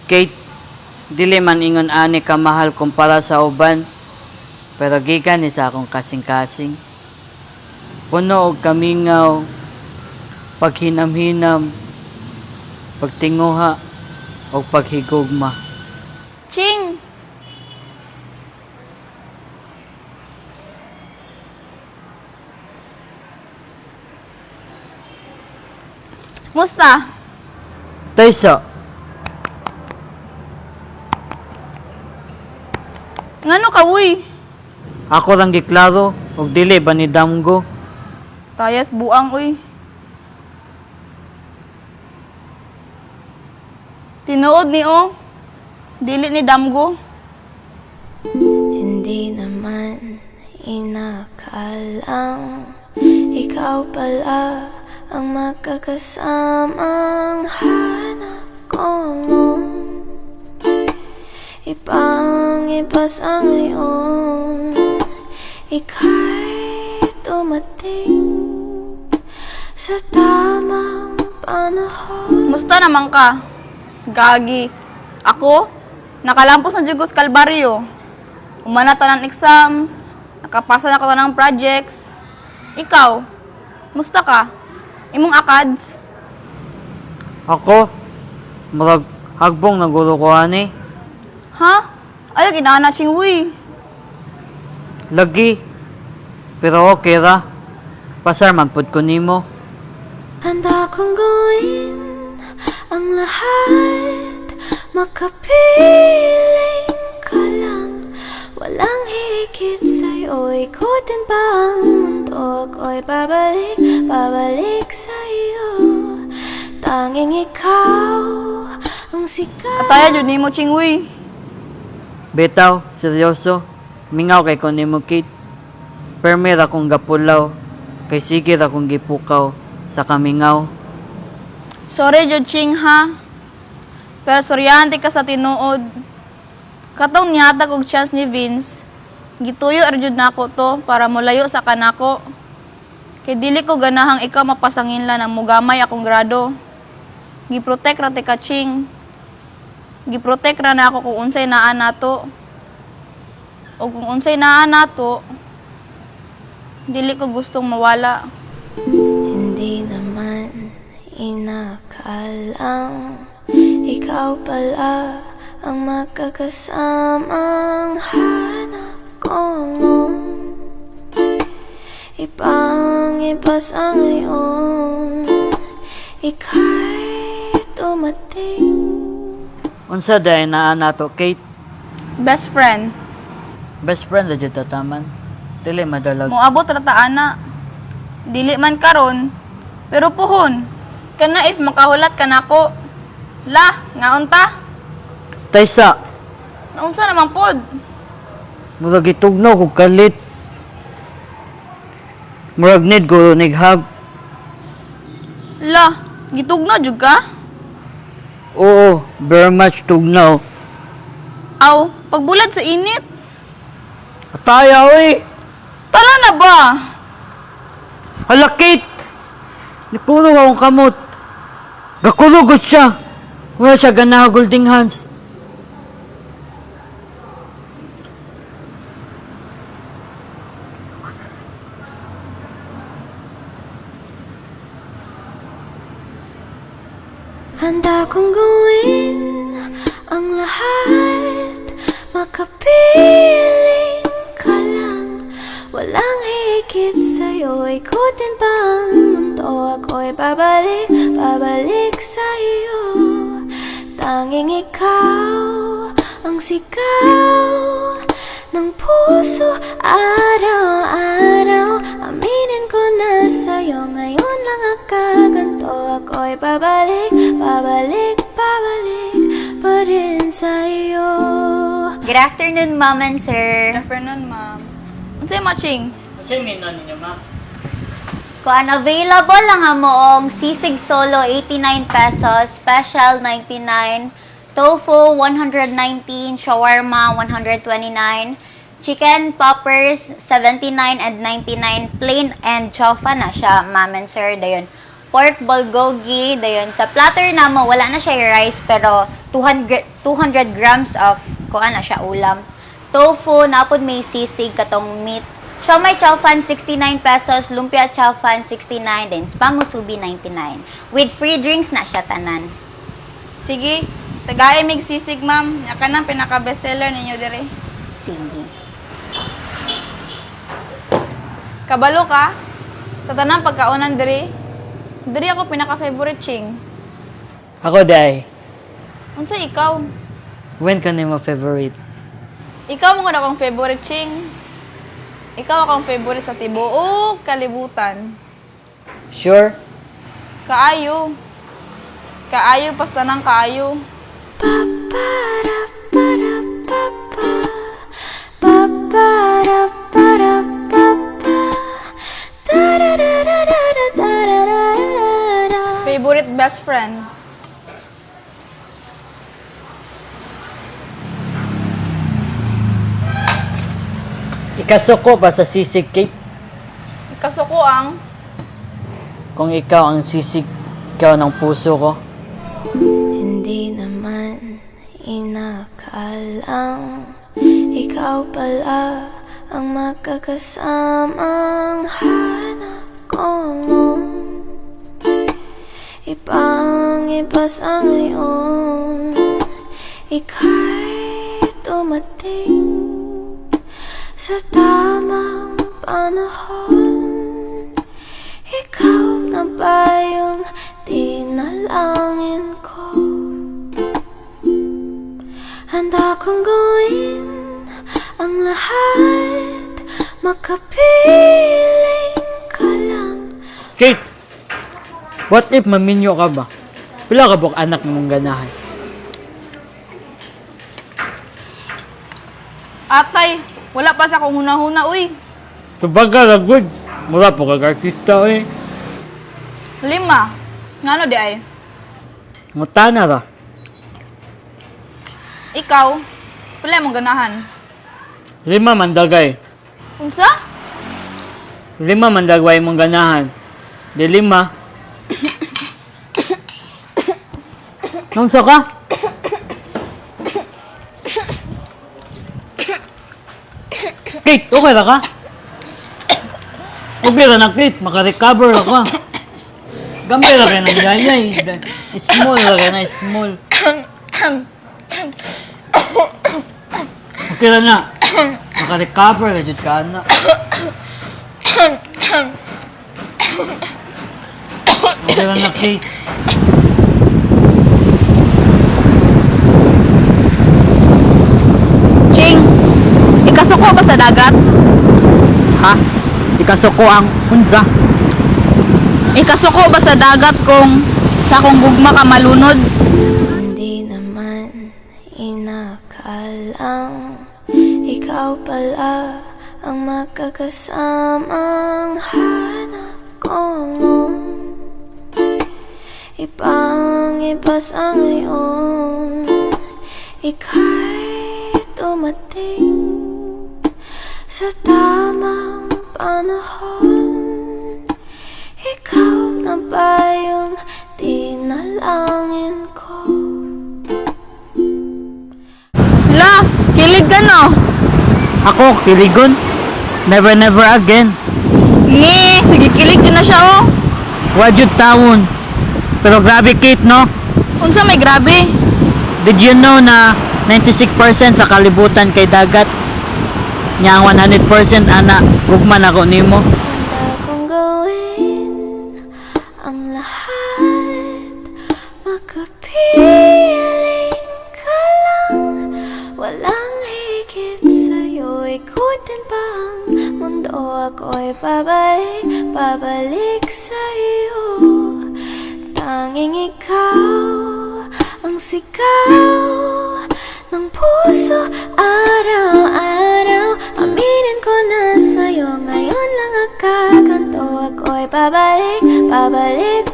Kate, dili man ingon ani kamahal kumpara sa uban, pero gikan ni sa akong kasing-kasing. Puno og kamingaw, paghinam-hinam, pagtinguha, og paghigugma. Ching! Musta? Taysa, Ngano ka, uy? ako lang giklaro og dili ba ni damgo. Tayas buang, uy. Tinuod ni o. Dili ni damgo. Hindi naman inakalang ikaw pala ang magkakasamang hanap ko noon. Ibang iba sa ngayon. Ika'y dumating sa tamang panahon. Musta naman ka? Gagi. Ako? Nakalampos na jud ko sa Kalbaryo. Umana tanan exams. Nakapasa na ko ng projects. Ikaw? Musta ka? Imong akads? Ako, murag hagbong naguro ko ani. Ha? Ayaw, inaana ching uy. Lagi. Pero okay ra. Pasar man pud ko nimo. Handa kong gawin ang lahat. Makapiling ka lang. Walang higit sa'yo. Ikutin pa ang mundo. Ako'y babalik, babalik sa'yo. Tanging ikaw ang sigaw. Ataya jud nimo ching uy. Bitaw, seryoso. Mingaw kay ko nimo, Kate. Permi ra kong gapulaw. Kay sige ra kong gipukaw sa kamingaw. Sorry jud ching ha. Pero soryante ka sa tinuod. Katong nihatag og chance ni Vince, gituyo ra jud nako to para molayo sa kanako. Kay dili ko ganahang ikaw mapasanginlan ang mugamay akong grado. Giprotect ra tika ching. Giprotect ra nako kung unsay naa nato. O kung unsay naa nato, dili ko gustong mawala. Hindi naman inakalang ikaw pala ang magkakasamang hanap ko noon. Ibang iba sa ngayon. Ika'y dumating. Unsa day naa nato, Kate? Best friend. Best friend ra jud ta taman. Dili madalag. Moabot ra ta ana. Dili man karon, pero puhon. Kana if makahulat ka nako. La, ngaon ta? Taysa, Naunsa naman pod? murag gitugnaw kog kalit. Murag need ko nighag. La, gitugnaw jud ka? Oo, very much tugnaw. Aw, pagbulad sa init. Ataya oy. Tala na ba? Hala, Kate! Nikurog akong kamot. Gakurugot siya. Wala siya ganaha holding hands. Handa kong gawin ang lahat. Makapiling ka lang. Walang higit sa'yo. Ikutin pa ang mundo. Ako'y babalik, babalik sa'yo. Tanging ikaw ang sigaw ng puso araw-araw. Aminin ko na sa'yo. Ngayon lang akaganto. Ako'y babalik, babalik, babalik pa rin sa'yo. Good afternoon, ma'am and sir. Good afternoon, ma'am. Unsay matching? Kasi mino ninyo, ma'am. Kuan available lang ang sisig solo 89 pesos, special 99, tofu 119, shawarma 129, chicken poppers 79 and 99, plain and chofa na siya, ma'am and sir. Dayon. Pork bulgogi, dayon. Sa platter namo wala na siya rice pero 200, 200 grams of kuan na siya ulam. Tofu, napod may sisig katong meat. Siomai chow fan 69 pesos, lumpia chow fan 69, then spam musubi 99. With free drinks na siya tanan. Sige, tagay mig sisig, ma'am. Nya kanang pinaka bestseller ninyo diri. Sige. Kabalo ka? Sa tanang pagkaunan diri, diri ako pinaka favorite, Ching. Ako day, Unsa ikaw? when ka nimo favorite? Ikaw mo akong favorite, Ching. Ikaw akong favorite sa tibuok kalibutan. Sure? Kaayo. Kaayo pastanang kaayo. Pa para para pa pa pa para para pa pa da da da da da da da da. Favorite best friend. Ikasuko pa sa sisig, Kate. Ikasuko ang Kung ikaw ang sisig, ikaw ng puso ko. Hindi naman inakalang ikaw pala ang magkakasamang hanap ko noon. Ibang iba sa ngayon. Ika'y dumating sa tamang panahon. Ikaw na ba yung dinalangin ko? Handa kong gawin ang lahat. Makapiling ka lang. Kate! What if maminyo ka ba? Pila ka ba anak mong ganahan? atay. Wala pa sa akong huna-huna, uy. Tubaga ra good. Mura po kag artista eh. Lima. Ngano di ay? Mutana ra. Ikaw, pila mong ganahan? Lima mandagay. Unsa? Lima mandagway mong ganahan. Di lima. Nung ka? Kate, okay ra ka? Okay ra na, Kate. Makarecover ra ka. Gamay ra kayo ng yayay. Small ra kayo na, small. Okay ra na. Makarecover ra jud ka na. Okay ra na, Kate. Ching, ikasuko ba sa dagat? Ha? Ikasuko ang unsa. Ikasuko ba sa dagat kung sa akong gugma ka malunod? Hindi naman inakalang ikaw pala ang magkakasamang hanap ko noon. Ibang iba sa ngayon. Ika'y dumating sa tamang panahon. Ikaw na ba yung dinalangin ko? La, kilig ka no? Ako, kiligon. Never, never again. Ngi, sige kilig dyan na siya oh. Wajud tawon. Pero grabe, Kate, no? Unsa may grabe? Did you know na 96% sa kalibutan kay dagat? Nya ang 100% ana, gugma na ko nimo. Handa kong gawin ang lahat. Makapiling ka lang. Walang higit sa'yo. Ikutin pa ang mundo. Ako'y babalik, babalik sa'yo. Tanging ikaw ang sigaw ng puso araw-araw. Aminin ko na sa'yo, ngayon lang akaganto. Ako'y babalik, babalik.